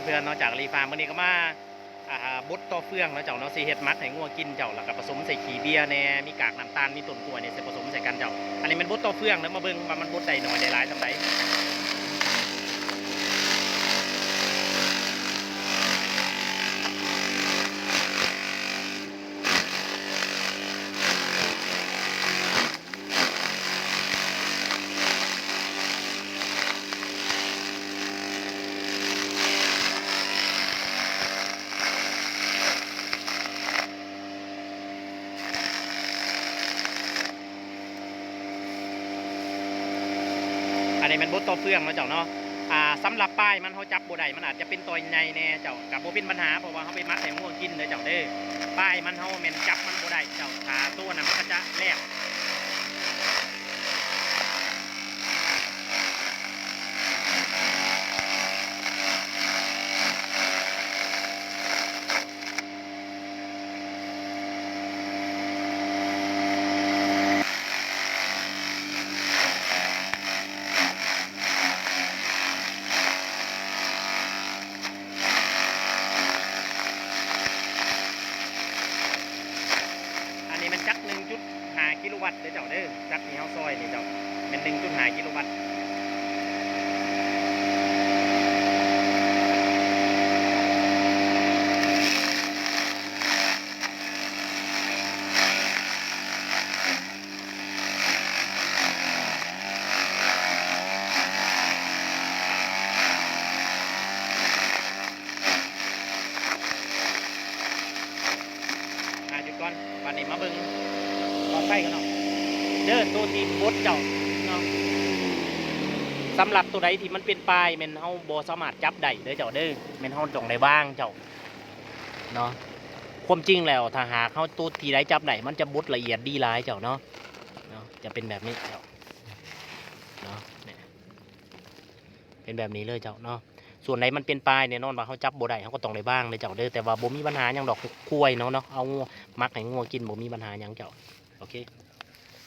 ເພື່ອນໆເນາະ ຈາກລີຟາມ ມື້ນີ້ກໍມາ ອ່າ ບົດຕໍ່ເຟືອງເນາະເຈົ້າເນາະ ຊິເຮັດໝັກໃຫ້ງົວກິນເຈົ້າ ແລ້ວກໍປະສົມໃສ່ຂີ້ເບຍແດ່ ມີກາກນ້ຳຕານ ມີຕົ້ນກ້ວຍນີ້ ຊິປະສົມໃສ່ກັນເຈົ້າ. ອັນນີ້ແມ່ນບົດຕໍ່ເຟືອງເດີ ມາເບິ່ງວ່າມັນບົດໄດ້ໜ້ອຍໄດ້ຫຼາຍສ່ຳໃດ. ອັນນີ້ແມ່ນບົດຕໍ່ເຟືອງເນາະເຈົ້າເນາະ. ອ່າ ສຳລັບປາຍມັນ ເຮົາຈັບບໍ່ໄດ້ ມັນອາດຈະເປັນຕອຍໃຫຍ່ແດ່ເຈົ້າ ກໍບໍ່ເປັນບັນຫາ ເພາະວ່າເຮົາໄປໝັກໃຫ້ງົວກິນເດີເຈົ້າເດີ. ປາຍມັນ ເຮົາແມ່ນຈັບມັນບໍ່ໄດ້ເຈົ້າ ຖ້າໂຕນັ້ນມັນກໍຈະແຫຼບ. ອັນນີ້ແມ່ນຈັກໜຶ່ງຈຸດຫ້າກິໂລວັດເດີເຈົ້າເດີ. ຈັກທີ່ເຮົາຊອຍນີ້ເຈົ້າ ແມ່ນໜຶ່ງຈຸດຫ້າກິໂລວັດ. ອ່າ ຢຸດກ່ອນ ບັດນີ້ມາເບິ່ງຫຼອດໄຟກັນເນາະເດີ ໂຕທີ່ບົດເຈົ້າເນາະ. ສຳລັບໂຕໃດທີ່ມັນເປັນປາຍ ແມ່ນເຮົາບໍ່ສາມາດຈັບໄດ້ເດີເຈົ້າເດີ ແມ່ນເຮົາຕ້ອງໄດ້ວາງເຈົ້າເນາະ. ຄວາມຈິງແລ້ວ ຖ້າຫາກເຮົາ ໂຕທີ່ໃດຈັບໄດ້ ມັນຈະບົດລະອຽດດີຫຼາຍເຈົ້າເນາະ ເນາະ ຈະເປັນແບບນີ້ເຈົ້າເນາະ ນີ້ ເປັນແບບນີ້ເລີຍເຈົ້າເນາະ. ສ່ວນໃດມັນເປັນປາຍ ແນ່ນອນວ່າເຮົາຈັບບໍ່ໄດ້ ເຮົາກໍຕ້ອງໄດ້ວາງເດີເຈົ້າເດີ. ແຕ່ວ່າບໍ່ມີບັນຫາຫຍັງດອກ ຄວາຍເນາະ ເນາະ ເອົາຫມັກໃຫ້ງົວກິນ ບໍ່ມີບັນຫາຫຍັງເຈົ້າ. ໂອເຄ.